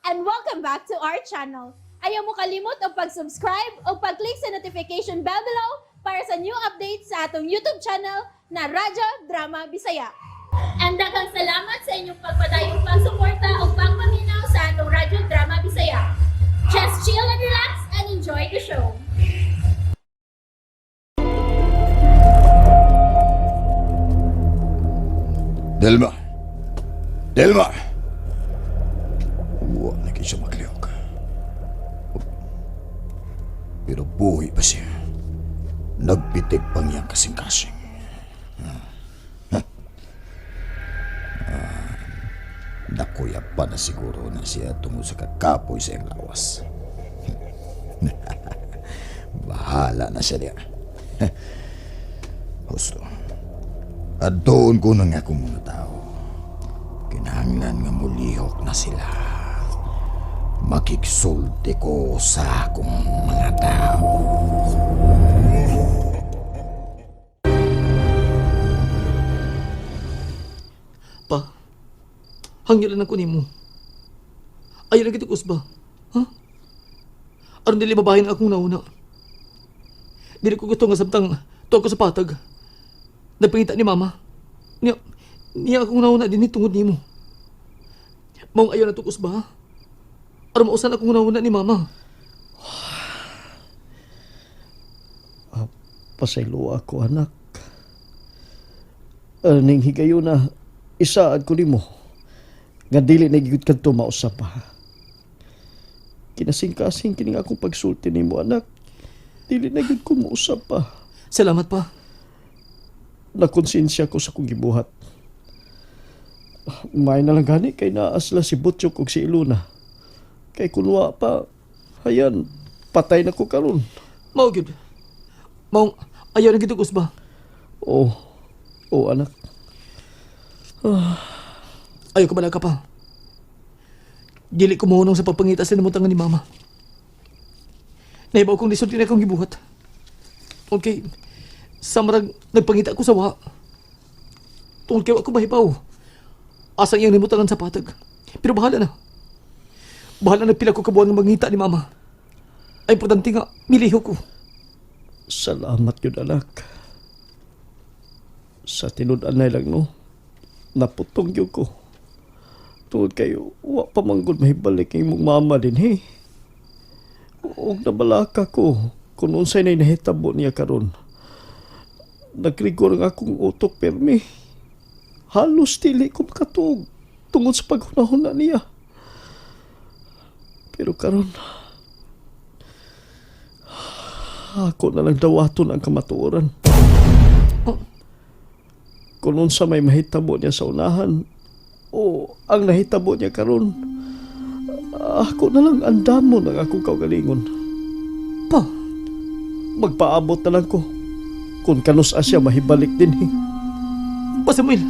And welcome back to our channel. Ayaw mo kalimot og pag-subscribe o pag-click sa notification bell below para sa new updates sa atong YouTube channel na Radyo Drama Bisaya. And daghang salamat sa inyong pagpadayong pagsuporta o pagpaminaw sa atong Radyo Drama Bisaya. Just chill and relax and enjoy the show. Delma! Delma! Wa na kay siya maglihok. Pero buhi pa siya. Nagpitik pang niyang kasing-kasing. Nakuya pa na siguro na siya tungod sa kakapoy sa iyang lawas. Bahala na siya niya. Husto. At doon ko na nga akong mga tao. Kinahanglan nga mulihok na sila. Makiksulti ko sa akong mga tao. Pa, hangyo lang ko nimo. Ayaw lang kita kusba. Ha? Aron dili babahin akong nauna. Dili ko gusto nga samtang tuwag ko sa patag. Nagpangita ni mama. Niya, niya akong nauna din tungod nimo. Maong ayaw na to kusba. Ha? Aron mausan akong nauna ni mama. Pasaylo ako, anak. Aning higayuna, isaad ko nimo. Nga dili na gigud kadto mausap pa. Kinasing-kasing kining akong pagsulti nimo, anak. Dili na gid ko mausap pa. Salamat pa. Nakonsensya ko sa kong gibuhat. May na lang gani kay naasla si Butchok ug si Iluna. Kay kunwa pa, hayan, patay na ko karon. Mao gyud. Maong ayaw na kita kusba. Oh, oh anak. Ayaw ko bala ka pa. Dili ko mahunong sa pagpangita sa namutangan ni mama. Naibaw kong lisod din akong gibuhat. Okay, sa marag nagpangita ko sa wa. Tungod kay wa ko mahibaw. Asa iyang nimutangan sa patag. Pero bahala na. Bahala na pila ko kabuan ng mangita ni mama. Ay importante nga, miliho ko. Salamat yun, anak. Sa tinud-anay lang, no? Naputong yun ko. Tungod kayo, wa pa manggod mahibalik ang imong mama din, he. Ug nabalaka ko kung unsay na nahitabo niya karon. Nagrigor ang akong utok permi. Halos dili ko makatuog tungod sa paghunahuna niya. Pero karon, ako na lang dawaton ang kamatuoran. Oh. Kung unsa may mahitabo niya sa unahan o ang nahitabo niya karon, ako na lang andamo ng akong kaugalingon. Pa, Magpaabot na lang ko kung kanus siya mahibalik din eh. pa Samuel.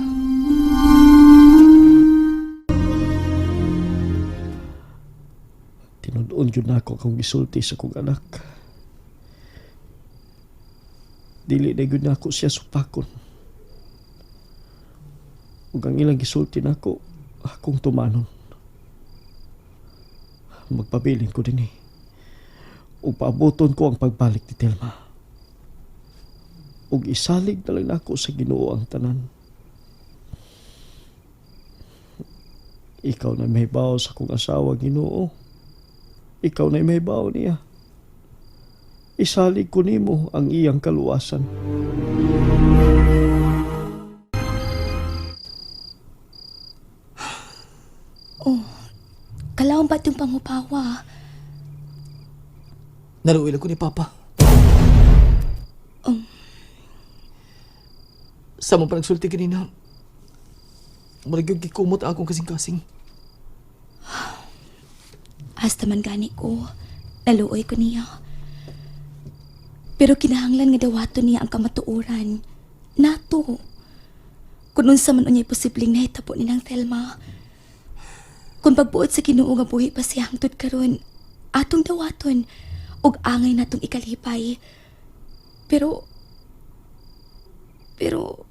Tinud-on yun ako kung gisulti sa kong anak. Dili na yun ako siya supakon. Ug ang ilang gisulti nako, akong tumanon. Magpabilin ko din eh. Ug paaboton ko ang pagbalik ni Telma. Ug isalig na lang nako sa Ginoo ang tanan. Ikaw na may bawo sa akong asawa, Ginoo. Ikaw na may bawo niya. Isalig ko nimo ang iyang kaluwasan. Kalawang ba itong pangupawa? Naruil ako ni Papa. Sa mo pa nagsulti kanina, murag yung gikumot ang akong kasing-kasing. Hasta man gani ko, naluoy ko niya. Pero kinahanglan nga dawaton niya ang kamatuoran. Nato. Kung unsa man unya'y posibleng nahitabo ni nang Thelma. Kung pagbuot sa Ginoo nga buhi pa siya hangtod karon, atong dawaton ug angay natong ikalipay. Pero pero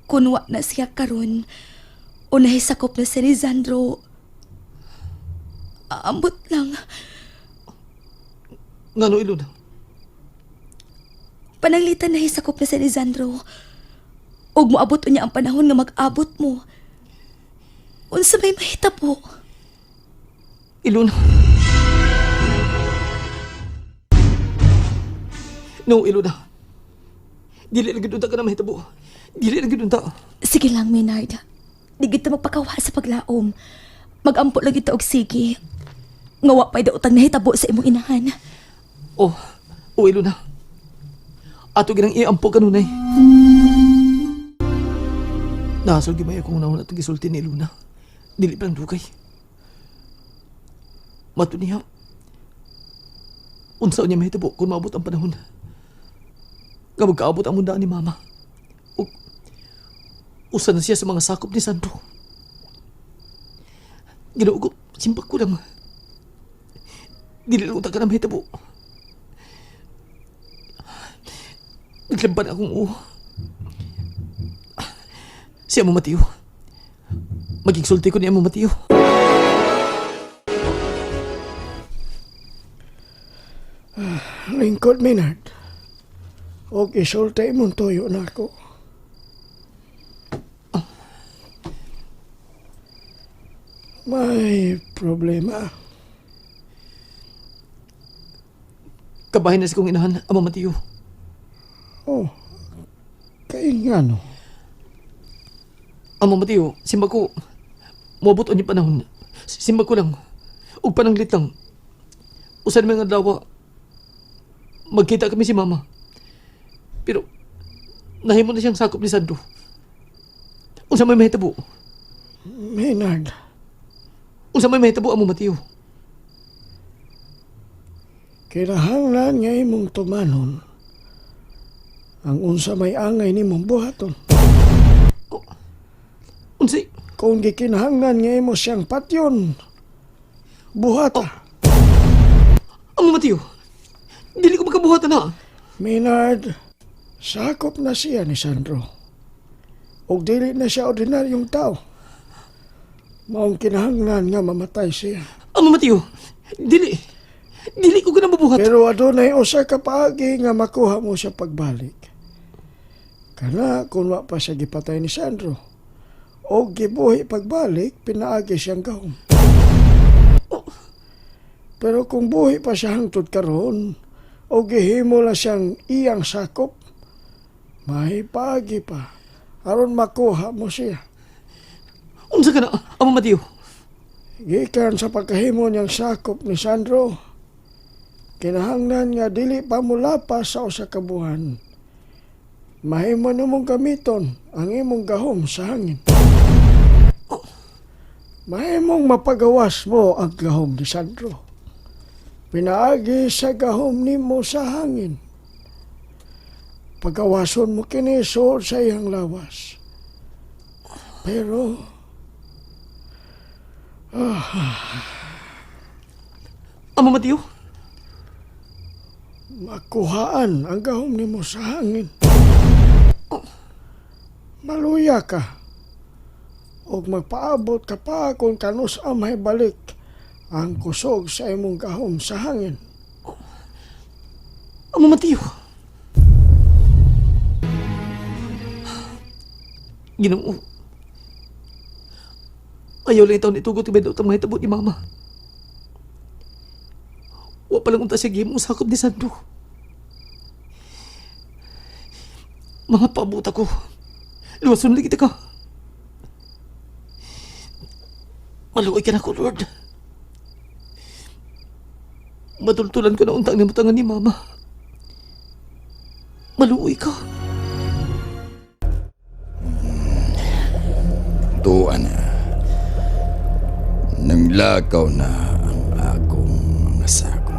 kun wa na siya karon, O nahisakop na si Lizandro. Ambot lang. Ngano, Ilona? Pananglitan nahisakop na si Lizandro. Og moabot unya ang panahon nga mag-abot mo. Unsa may mahitabo? Ilona. No, Ilona. Dili lang gid unta ka na mahitabo. Dili lang gid unta. Sige lang, Maynard. Di kita magpakawa sa paglaom. Magampo lang kita og sige. Nga wa pa'y daotang nahitabo sa imong inahan. Oh, oh Ilona. Ato ginang iampo kanunay. Nasol gimay akong naon atong gisulti ni Ilona. Dili pa lang dugay. Mato niya. Unsa niya mahitabo kung maabot ang panahon. Nga magkaabot ang mundaan ni Mama. Ug usa na siya sa mga sakop ni Sandro. Ginoo ko, simbak ko lang. Dili lang unta ka na mahitabo. Naglamban akong uho. Si Amo Mateo. Maging sulti ko ni Amo Mateo. Lingkod, Maynard. Og isulti imong tuyo na ako. May problema. Kabahin na si kong inahan, Amo Mateo. Oh, kay nga no. Amo Mateo, simba ko. Moabot ang panahon. Simba ko lang. Ug pananglit lang. Usan mga adlaw, magkita kami si Mama. Pero, nahimo na siyang sakop ni Sandro. Unsa may mahitabo? Maynard, Unsa may mahitabo, Amo Mateo? kinahanglan nga imong tumanon ang unsa may angay nimong buhaton. Unsay? Kung gikinahanglan nga imo siyang patyon, buhata. Amo Mateo, dili ko makabuhat na. Maynard, sakop na siya ni Sandro. Og dili na siya ordinaryong tao. Maong kinahanglan nga mamatay siya. Amo Mateo, dili. Dili ko ganang mabuhat. Pero adunay usa ka paagi nga makuha mo siya pagbalik. Kana kung wa pa siya gipatay ni Sandro. O gibuhi pagbalik, pinaagi siyang gahom. Pero kung buhi pa siya hangtod karon, o gihimo na siyang iyang sakop, may paagi pa aron makuha mo siya. Unsa ka na, Amo Mateo? Gikan sa pagkahimo niyang sakop ni Sandro, kinahanglan nga dili pa mulapas sa usa ka buwan. Mahimo nimong gamiton ang imong gahom sa hangin. Mahimong mapagawas mo ang gahom ni Sandro. Pinaagi sa gahom nimo sa hangin. Pagawason mo kini suod sa iyang lawas. Pero Amo Mateo? Makuhaan ang gahom nimo sa hangin. Maluya ka. Og magpaabot ka pa kung kanus may balik ang kusog sa imong gahom sa hangin. Amo Mateo. Ginoo. Ayaw lang itaon itugot ibay daw mahitabo ni Mama. Wa pa lang unta siya gihimong sakop ni Sandro. Mga paabot ako. Luwason lagi ka. Maluoy ka na ko, Lord. Matultulan ko na untang nimutangan ni Mama. Maluoy ka. Tuwa na. Nanglakaw na ang akong mga sako.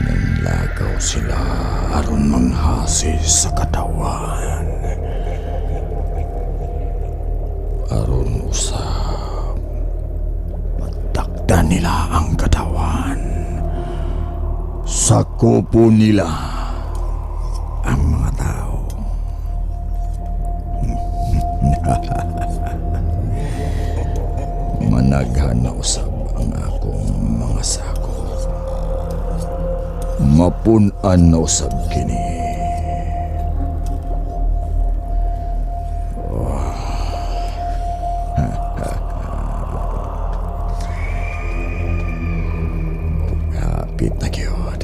Nanglakaw sila aron manghasi sa katawan. Aron usab matakda nila ang katawan. Sakupo nila ang mga tao. Managhan na usab ang akong mga sako. Mapun-an na usab kini. Hapit na gyud.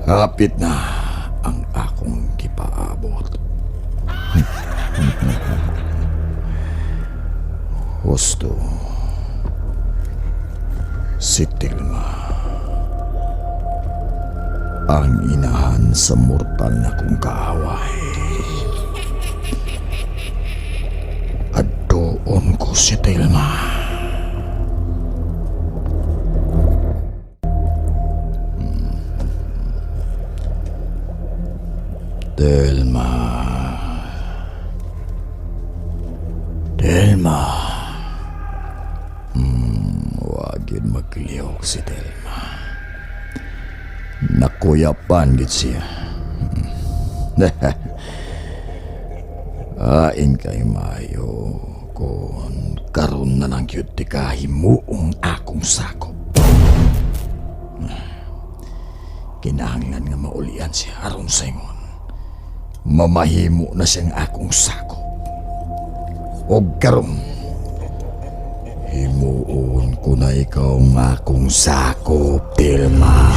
Hapit na ang akong gipaabot. Husto. Si Tilma. Ang inahan sa mortal na kong kaaway. At doon ko si Tilma. Telma. Telma. Wag yun maglihok si Telma. Nakuyapan gid siya. Ain kay mayo kung karon na lang gyud ti kahimuong akong sakop. Kinahanglan nga maulian siya aron sa ingon. Mamahimo na siyang akong sakop. Og karon, himuon ko na ikaw ang akong sakop, Tilma.